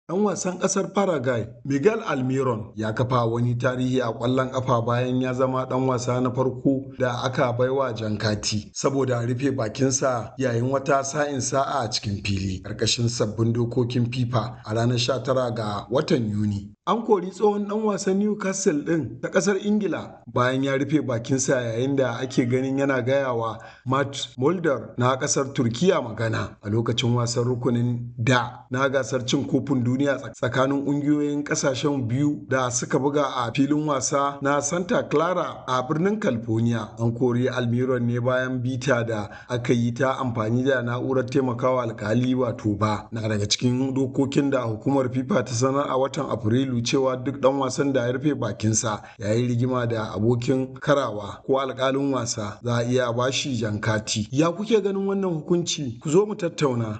Ɗan wasan ƙasar Paraguay Miguel Almiron ya kafa wani tarihi a ƙwallon ƙafa bayan ya zama ɗan wasa na farko da aka baiwa jan kati saboda rufe bakinsa yayin wata sa'in sa'a a cikin fili ƙarƙashin sabbin dokokin FIFA a ranar 19 ga watan Yuni. An kori tsohon ɗan wasan Newcastle ɗin ta ƙasar Ingila bayan ya rufe bakinsa yayin da ake ganin yana gayawa Matt Mulder na ƙasar Turkiya magana a lokacin wasan rukunin da na gasar cin kofin duniya tsakanin ƙungiyoyin ƙasashen biyu da suka buga a filin wasa na Santa Clara a birnin California. An kori Almiron ne bayan bita da aka yi ta amfani da na'urar taimakawa alkali wato ba na daga cikin dokokin da hukumar FIFA ta sanar a watan Afrilu cewa duk dan wasan da ya rufe bakinsa yayin rigima da abokin karawa ko alkalin wasa za a iya bashi jankati. Ya kuke ganin wannan hukunci? Ku zo mu tattauna.